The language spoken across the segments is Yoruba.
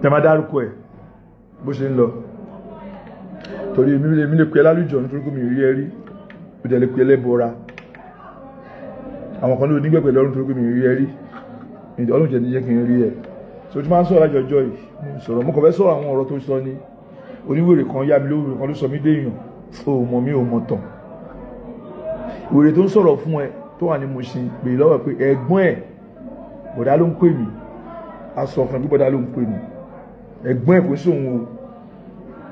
Tẹ máa dárúkọ ẹ̀ bó ṣe ń lọ, torí mi lè pè é lálùjọ nítorí pé mi rí ẹ rí. Ó dẹ̀ lè pè é lẹ́bọra. Àwọn kan ló nígbẹ̀pẹ̀ lọ́rùn torí pé mi rí ẹ rí. Ọlọ́run jẹ́ ní jẹ́ kí n rí ẹ. So tí máa ń sọ̀rọ̀ lájọjọ́ yìí, mo sọ̀rọ̀, mo kàn fẹ́ sọ̀rọ̀ àwọn ọ̀rọ̀ tó sọ ni. Oníwèrè kan yá mi lówó kan ló sọ mí déèyàn. Ó mọ̀ mí, ò mọ̀ tán. Wèrè tó ń sọ̀rọ̀ fún ẹ tó wà ní Mushin, pè lọ́wọ́ pé ẹ̀gbọ́n ẹ̀ bọ̀dá ló ń pè mí. A sọ fún ẹ pé bọ̀dá ló ń pè mí, ẹ̀gbọ́n ẹ̀ kò sóhun o.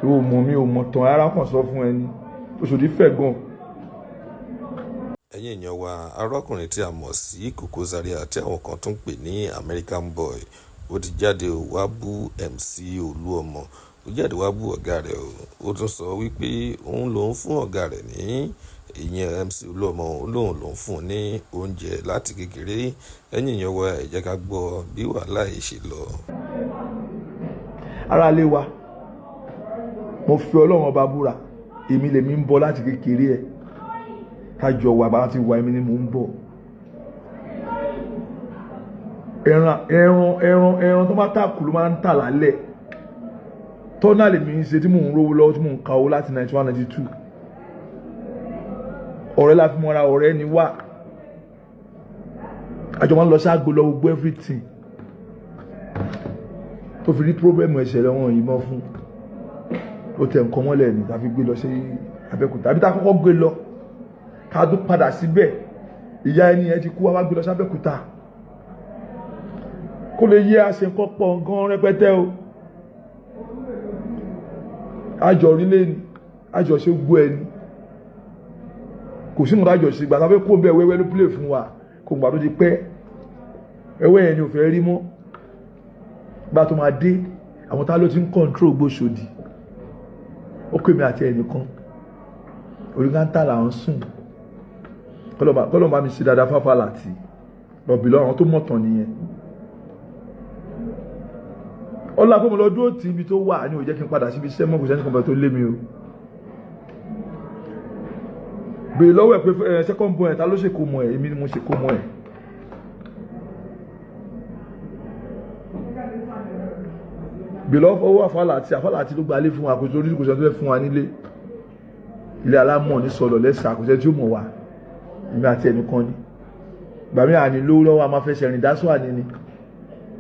Tó mọ̀ mí, ò mọ̀ tán rárá, kàn sọ fún ẹ ní Òṣòdì fẹ̀ gan. Ẹ̀yin èèyàn wa, arákùnrin tí a mọ̀ sí Koko Zaria, tí àwọn kan tún ń pè ní American Boy, ó ti jáde wá bú MC Olúọmọ. Ó jáde wá bú ọ̀gá rẹ̀ o. Ó tún sọ wípé òun lòún fún ọ̀gá rẹ̀ ní, ìyẹn MC Olúọmọ, òun lòún fún un ní oúnjẹ láti kékeré. Ẹ̀yin èèyàn wa, ẹ jẹ́ ká gbọ́ bí wàhálà yìí ṣe lọ. Ará ilé wa, mo fi Ọlọ́run Ọba búra, èmi lèmi ń bọ̀ láti kékeré ẹ̀. Kájọ wà bá ti wà, èmi ni mò ń bọ̀. Ẹran, ẹran, ẹran, ẹran tó máa tàkù ló máa ń tà lálẹ́. Tọ́nà lèmi ń ṣe tí mò ń rówó lọ́wọ́, tí mò ń ka owó láti 91, 92. Ọ̀rẹ́ la fi mọ́ra, ọ̀rẹ́ ni wá. Àjọ máa ń lọ sáàgbó lọ, gbogbo everything tó fi rí problem ẹsẹ̀ lọ́wọ́n yìí mọ́ fún ó tẹ nǹkan mọ́lẹ̀ ní tàbí gbé lọ sí Abẹ́òkúta, àbí tá a kọ́kọ́ gbé lọ ká tó padà síbẹ̀. Ìyá ẹni yẹn ti kú, wá gbé lọ sí Abẹ́òkúta kó lè yé àṣẹ nǹkan pọ̀ gan rẹpẹtẹ o. Àjọ orílẹ̀ ni àjọ ṣe gbó ẹni, kò sí nǹkan àjọ ṣe. Gbà tá a fẹ́ kó bẹ́ẹ̀, wẹ́wẹ́ ló pílè fún wa. Kò gbà tó ti pẹ́, ẹwẹ́ yẹn ni ò fẹ́ rí mọ́. Gbà tó máa dé, àwọn tá ló ti ń control gbóṣòdì, ó pè mí àti ẹnìkan orí káńtà là ń sùn. Kọ́lọ̀ bá mi ṣe dáadáa fáfá láti lọ́bì lọ́wọ́ àwọn tó mọ̀tàn nìyẹn. Ọlá pé mo lọ dúró tí ibi tó wà ní ò jẹ́ kí n padà síbi iṣẹ́ mọ́. Kò sẹ́ni kan tó lé mi o. Bèèrè lọ́wọ́ ẹ̀ pé second born ẹ̀, ta ló ṣe kó mọ̀ ẹ̀? Èmi ni mo ṣe kó mọ̀ ẹ̀. Bèèrè lọ́wọ́ àfàlà àti àfàlà àti ló gbalé fún wa. Kò sí orí, kò sẹ́ni tó fẹ́ fún wa nílé, ilé alámọ̀ ní sọ̀rọ̀ lẹ́sà, kò sẹ́ni tí ó mọ̀ wá. Èmi àti ẹnìkan ni. Gbàmí àní lówó lọ́wọ́, a máa fẹ́ ṣẹ̀rìn dásọ̀ àní ni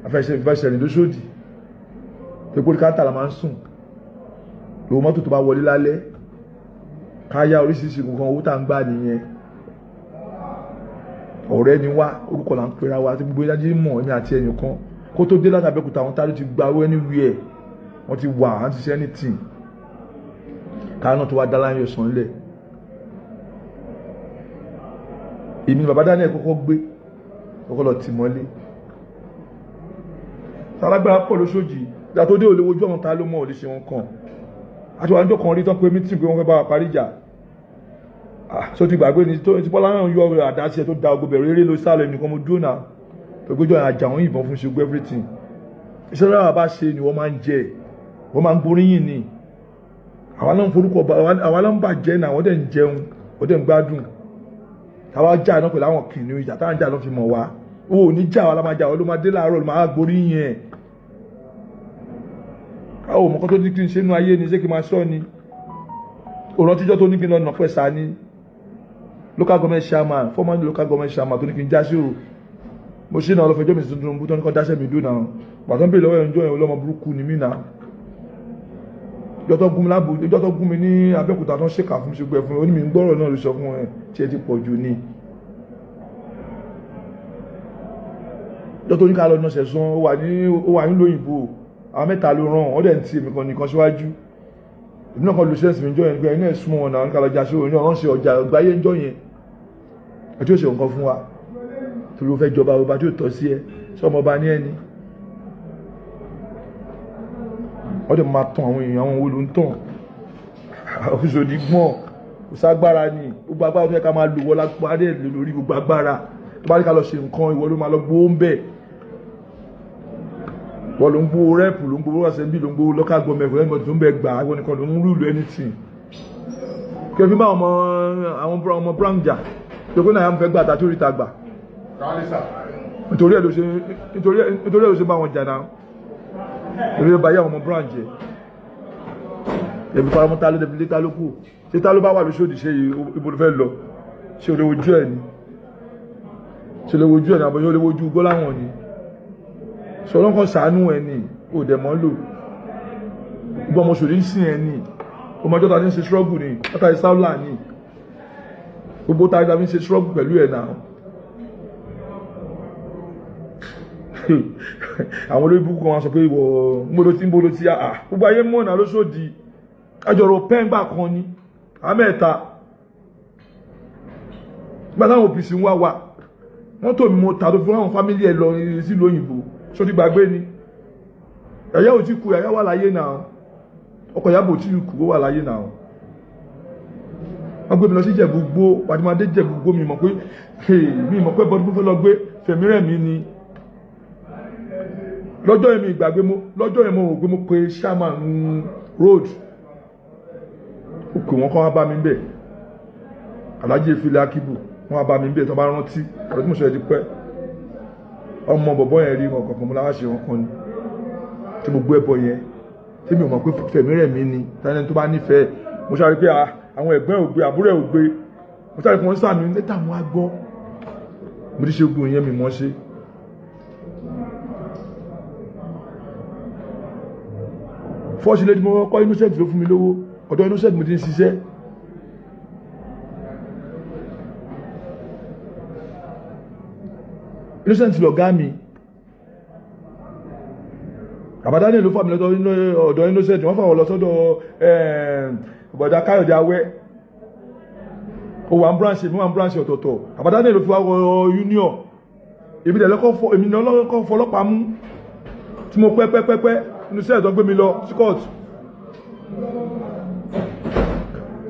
a fẹ́ ṣẹ̀rìn lóṣòdì. Epo káńtà la máa ń sùn. Lówó mọ́tò tó bá wọlé lálẹ́, káyá oríṣiríṣi nǹkan, owó tá à ń gbà nìyẹn. Ọ̀rẹ́ ni wá, orúkọ là ń pera wa tí gbogbo ìdájí mọ̀. Èmi àti ẹnìkan, kó tó dé láti Abẹ́òkúta, àwọn tárí ti gba owó anywhere, wọ́n ti wà á ti ṣe anything. Káwọn tó wá dá láyọ̀ sàn lẹ̀, èmi ni bàbá Daniel kọ́kọ́ gbé, kọ́kọ́ lọ tì mọ́lé. Alágbára pọ̀ lóṣòjì. Ìgbà tó dé, ò lè wojú àwọn ta ló mọ̀, ò lè ṣe wọn kàn. Àti wà níjọ́ kan rí tán pé meeting pé wọ́n fẹ́ bá wa parí ìjà. So ti gbàgbé ni tó ti Bọ́lá náà yọ ọ̀rọ̀ àdáṣe tó da ogun bẹ̀rẹ̀ eré ló sálọ. Ẹnìkan mo dúró náà tó gbójú àjà wọn yìnbọn fún ṣe gbé everything. Iṣẹ́ náà bá ṣe ni wọ́n máa ń jẹ, wọ́n máa ń gboríyìn ni. Àwa náà ń forúkọ, àwa náà ń bàjẹ́ náà, wọ́n dẹ̀ ń jẹun, wọ́n dẹ̀ ń gbádùn. Táwa jà náà pẹ̀lú àwọn kìnìún, ìjà táwọn jà ló fi mọ̀ wá. O ò ní jà wá la máa jà wọ́n, ló máa dé láàárọ̀, ló máa gboríyìn ẹ̀. Àwọn òmùkọ́ tó ní kí n ṣe inú ayé ni, ṣé kí n máa sọ ni? Òrántijọ́ tó ní kí n lọ nà pẹ̀sà ni local government chairman, former local government chairman, tó ní kí n já sí òrò. Mo ṣe náà lọ fẹjọ́ mi sí tuntun tó ní kọ́ dáṣẹ́ mi dùn náà. Pàtó ń bèèrè lọ́wọ́ ẹ̀ńjọ́ yẹn, ọlọ́mọ burúkú ni mí náà. Ìjọ tó gún mi lábò, ìjọ tó gún mi ní Abẹ́òkúta tó ń ṣèkà fún mi, ṣe gbẹ fún mi, ó ní mi ń gbọ́rọ̀ náà ló sọ fún ẹ tí ẹ ti pọ̀ jù ni. Ìjọ tó ní ká lọ nà sẹ̀sán, ó wà nílùú òyìnbó, àwọn mẹ́ta ló ràn wọ́n, dẹ̀ ń ti èmi kan nìkan síwájú. Èmi náà kan lu sẹ́ǹsì mi jọ yẹn pé ẹni náà súnmọ́ wọn náà ní ká lọ já sí òun náà ṣe ọjà àgbáyé ń jọ yẹn. Àti ó ṣe nǹkan fún wa tó ló fẹ́ jọba, ọba tí ó tọ́ sí ẹ, sọmọ ọba ní ẹni. Wọ́n dẹ̀ máa tàn àwọn èèyàn, àwọn owó ló ń tàn. Òṣòdì gbọ́n, kò ságbára ni. Gbogbo agbára tó yẹ ká máa lò wọ́n lápá dẹ̀ lè lórí gbogbo agbára. Tó bá ní ká lọ ṣe nǹkan, ìwọ ló máa lọ gbowó ń bẹ̀. Wọ́n ló ń gbowó rẹ́pù, ló ń gbowó assembly, ló ń gbowó local government, kò lẹ́nu tó ń bẹ gbà á, nìkan ló ń rúlu anything. Kí ẹ fi bá àwọn ọmọ brown jà tó kó náà fẹ́ gbà tá tó rí ta gbà. Nítorí ẹ̀ ló ṣe bá wọn jà náà. Ebi bá yà ọmọ branch ẹ. Ebi paramọ́ ta ló débi ta ló kù. Ṣé ta ló bá wà lóṣòdì, ṣe ibo ló fẹ́ lọ? Ṣé o lè wojú ẹ ni? Ṣé o lè wojú ẹ ni àbọ̀ ṣé o lè wojú gbọ́láwọn ni? Sọlọ́n kan ṣàánú ẹ ni, ò dẹ̀ mọ́ lò. Gbogbo ọmọ Òṣòdì ń sìn ẹ ni. Ọmọ ọjọ́ ta ní ṣe struggle ni, látàrí sáúlà ni. Gbogbo ta ní ṣe struggle pẹ̀lú ẹ̀ náà. Àwọn olórí burúkú kan wá sọ pé ìwọ nbolo tí nbolo tí àà gbogbo ayé mọ̀nà lóṣòdì, àjọrò pẹ́ngbà kan ni àmẹ́ta nígbà táwọn OPC ń wá wa mọ́tò mi mo ta tó fún àwọn fámílì ẹ̀ lọ sílùú òyìnbó. Ṣó ti gbàgbé ni? Ẹ̀yà ò tí kú, ẹ̀yà wà láyé náà. Ọkọ̀ ìyàbò tí kú, ó wà láyé náà. Wọ́n gbé mi lọ sí Ìjẹ̀bú-Igbó, wàdìmọ̀dé Ìjẹ̀bú-Igbó. Mi mọ̀ pé mi mọ̀ pé bọ́dún mo fẹ́ lọ gbé Fẹ̀mírẹ̀mí ni lọ́jọ́ yẹn. Mi ìgbàgbé mo lọ́jọ́ yẹn, mo rò pé mo pe chairman road, ó pè wọ́n kọ́ wá bá mi bẹ̀, Alhaji Efile Akibu, wọ́n wá bá mi bẹ̀. Tó bá rántí ọ̀rọ̀ tí mo sọ yẹn ti pẹ́. Ọmọ bọ̀bọ̀ yẹn rí wọn kankan mo láwá ṣe wọn kan ni tí mo gbé ẹbọ yẹn tí mi ò mọ̀ pé Fẹ̀mírẹ̀mí ni. Tani tó bá nífẹ̀ẹ́ mo ṣáà rí pé àwọn ẹ̀gbọ́n ò gbé, àbúrò ò gbé, mo ṣáà rí pé wọ́n sàmì níta. Mo á gbọ́ mo ti ṣe ogun yẹn, mi mọ́ ṣe. Fọ́ọ̀ṣì lé tí mo kọ́, Innocent ló fún mi lówó. Ọ̀dọ̀ Innocent mo ti ń ṣiṣẹ́. Innocent lọ̀gá mi, àbádáni ló fà mí lọ́dọ̀ ọ̀dọ̀ Innocent. Wọ́n fà wọ́n lọ sọ́dọ̀ ọ̀bọ̀dá Káyọ̀dé Awẹ́. Ó wà ń branch, mi wà ń branch ọ̀tọ̀ọ̀tọ̀. Àbádáni ló fi wá wọ union. Èmi dẹ̀ lọ́kọ́ fọ, èmi ní ọlọ́kọ́ fọlọ́pàá mú tí mo pẹ́ pẹ́ pẹ́ pẹ́. Innocent tó gbé mi lọ sí court,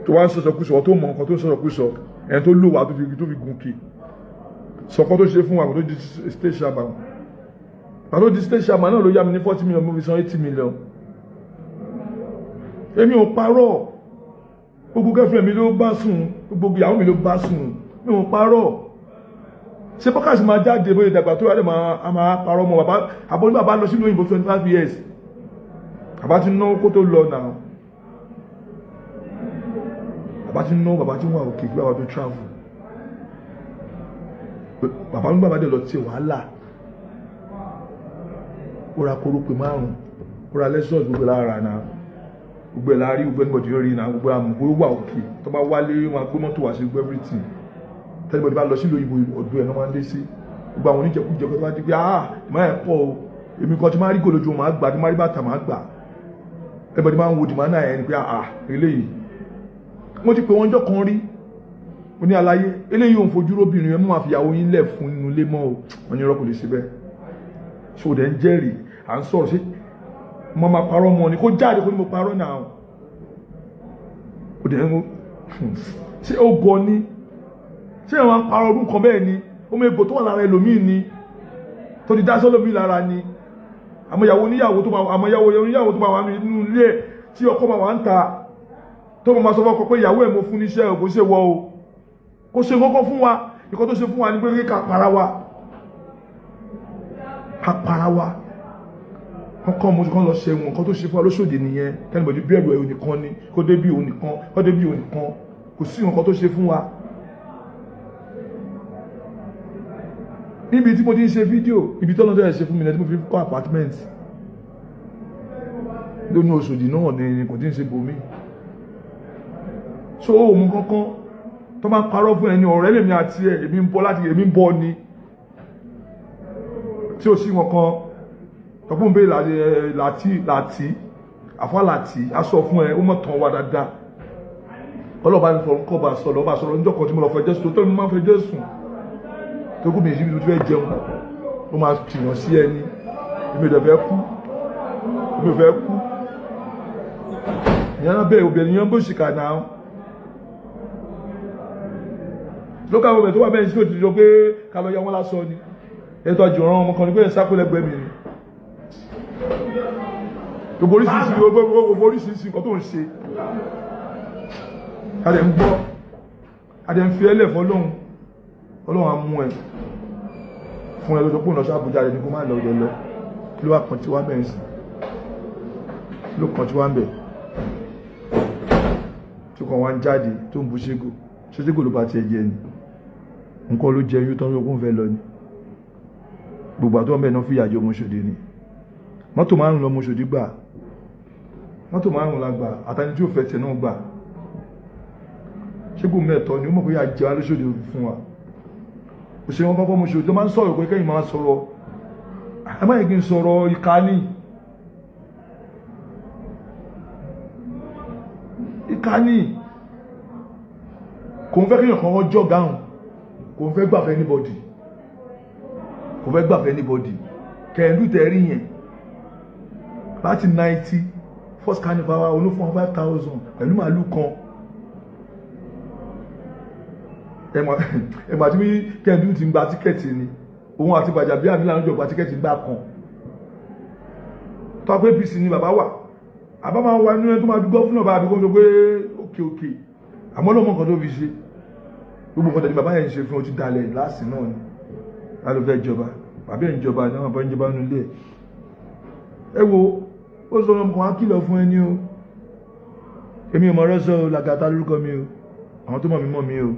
tó wá ń sọ̀sọ̀ kú sọ, tó mọ nǹkan tó ń sọ̀sọ̀ kú sọ, ẹni tó lò wá tó fi gùn kì sọ̀kọ́ tó ṣe fún wa tó di state chairman. Pàtó di state chairman náà ló yá mi ní 40 million, mo fi san 80 million. Èmi ò parọ́. Gbogbo girlfriend mi ló bá sùn, gbogbo ìyàwó mi ló bá sùn. Mi ò parọ́. Ṣé bọ́kàsì máa jáde bóyá ìdàgbà tó yàrá máa parọ́ mọ́ bàbá àbọ̀ ní bàbá lọ sílùú òyìnbó 25 years, bàbá ti náwó kó tó lọ náà. Bàbá ti náwó, bàbá ti wà òkè kí bàbá tó travel. Bàbá ní bàbá dẹ̀ lọ ti wàhálà, ó ra korópè márùn, ó ra lẹ́sọ̀s, gbogbo lára náà, gbogbo ẹ̀ láàrí, gbogbo ẹnìbọ̀dì rí náà, gbogbo àmọ̀ gbogbo wà òkè. Tó bá wálé, wọn gbé mọ́tò wá sí, gbogbo everything. Tẹ́lifọ̀dì bá lọ sílùú òyìnbó, ọ̀dọ̀ ẹ̀ náà máa ń dé sí. Gbogbo àwọn oníjẹkújẹ kó tó bá di pé ah, ìmọ̀ ẹ̀ pọ̀ o. Èmi kan tí máa rí gòlójú máa gbà, tí máa rí bàtà máa gbà. Tẹ́lifọ̀dì máa ń wo dìmọ̀ náà ẹ̀ ni pé ah, eléyìí wọ́n ti pè wọ́n jọ́ kan rí. Mo ní aláyé eléyìí òun fojú róbìnrin ẹ mú àfìyàwó yín lẹ̀ fún inú ilé mọ́ o. Wọ́n ní irọ́, kò lè ṣe bẹ́ẹ̀. So dẹ̀ ń jẹ́rìí à ń sọ̀rọ̀ sí mo máa parọ́ mọ́ ni kó jáde kó ní mo parọ́ náà. Ó dẹ̀ ń ṣé ó gọ ni? Ṣé àwọn parọ́ ọdún kan bẹ́ẹ̀ ni? Ọmọ egbò tó wà lára ẹlòmíì ni tó ti dá sọ́lọ́mí lára ni. Àmọ́ ìyàwó oníyàwó tó máa, àmọ́ ìyàwó oníyàwó tó máa wà nínú ilé ẹ̀ tí ọkọ máa wà ń ta, tó máa sọ fọ́kọ pé ìyàwó ẹ̀ mo fún níṣẹ́ ò, kò ṣe wọ o, kò ṣe kọ́kọ́ fún wa. Ìkọ́ tó ṣe fún wa ní pé ká para wa, ká para wa. Wọ́n kọ́ mo kàn lọ ṣe wọn. Nǹkan tó ṣe fún wa lóṣòdì nìyẹn. Kẹ́nìbọ̀dì bí ẹ̀rù ẹ̀ nìkan ni kó dé bí òun nìkan, kó dé bí òun nìkan. Kò sí nǹkan tó ṣe fún wa. Níbi tí mo ti ń ṣe fídíò, ibi tí Ọlọ́run ṣe fún mi ní tí mo fi kọ́ apartment lónìí Òṣòdì náà ni kò tí ń ṣe bòmí. So ó mú kankan tó máa ń parọ́ fún ẹni ọ̀rẹ́ lèmi àti ẹ̀. Èmi ń bọ́ láti èmi ń bọ́ ni tí ó sì wọn kan tọpọ́n bẹ́ẹ̀ láti láti àfọ́ láti aṣọ fún ẹ. Ó mọ̀ tán wa dáadáa. Ọlọ́ba ní fọ̀rọ̀ kọ́ bá sọ̀rọ̀ bá sọ̀rọ̀ níjọ́ kan tí mo lọ fẹjọ́ sùn tó mi máa ń fẹjọ́ sùn tó kú mi síbi tó fẹ́ jẹun, ó máa tìyàn sí ẹni. Èmi ò dẹ̀ fẹ́ kú, èmi ò fẹ́ kú. Ìyẹn náà bẹ́ẹ̀ obìnrin yẹn bó ṣìkà náà. Local government tó wà bẹ́ẹ̀ sí òtítọ́ pé ká lọ yá wọn lásán ni ètò àjòrán ọmọ kan ní pé ẹ̀ sákòlẹ́gbẹ̀ẹ́ mi ni. Gbogbo oríṣiríṣi, gbogbo oríṣiríṣi nǹkan tó ń ṣe, a dẹ̀ ń gbọ́, a dẹ̀ ń fi ẹlẹ̀ fọ́ lóhun. Ọlọ́run á mú ẹ fún ẹ lọ́jọ́ pé òun lọ sí Àbújá rẹ̀ ní kó má lọ ọdẹ lọ. Kí ló wà kan tí wá bẹ́ẹ̀ sí? Ló kàn tí wọ́n ń bẹ̀ tó kàn wá ń jáde tó ń bu ṣégo ṣégo ló bá tiẹ̀ jẹ ni. Nǹkan ló jẹ yóò tán ló kún fẹ́ lọ ni. Gbogbo àtọ́ bẹ́ẹ̀ náà fìyà jẹ ọmọ Òṣòdì ni. Mọ́tò 5 lọmọ Òṣòdì gbà, mọ́tò 5 la gbà, àtàní tí ò fẹ́ tiẹ̀ náà gbà. Ṣégo mẹ́ẹ̀tọ́ ni ó mọ̀ pé yà jẹ́ wa lóṣòdì fún wa. Òṣèré wọn kọ́kọ́ ọmọ Òṣòdì tó máa ń sọ̀rọ̀ pé kẹ́yìn máa sọ̀rọ̀, ẹ má yẹ kí n sọ̀rọ̀ ìkànnì. Ìkànnì kò ń fẹ́ kéèyàn kan ọjọ́ gáhùn, kò ń fẹ́ gbàfẹ́ anybody, kò fẹ́ gbàfẹ́ anybody. Kẹ̀ndú tẹ̀rí yẹn láti 90 first carnival wa olú fún 5,000 pẹ̀lú màálù kan. Ẹ̀mọ̀ àti kẹ̀ndú ti ń gba tíkẹ́ẹ̀tì ni, òun àti Gbajabiamila ló jọ gba tíkẹ́ẹ̀tì gbà kan. Tó a pé APC ni bàbá wà, àbá máa wà nínú ẹ tó máa dúgbọ́ fún ọba àbíkó tó pé òkè òkè, àmọ́ lọ́mọ nǹkan tó fi ṣe gbogbo nǹkan tẹ̀lé bàbá yẹn ń ṣe fún ọ ti dalẹ̀ láàsì náà ni. Láti fẹ́ jọba, bàbá yẹn ń jọba ní àwọn bàbá ń jọba nínú ilé ẹ̀. Ẹ wo, ó sọ ọmọ kan á kìlọ̀ fún ẹni o. Èmi ò mọ̀ ọ̀rọ̀ sọ o, Làgàtà lórúkọ mi o, àwọn tó mọ̀ mí mọ̀ mí o.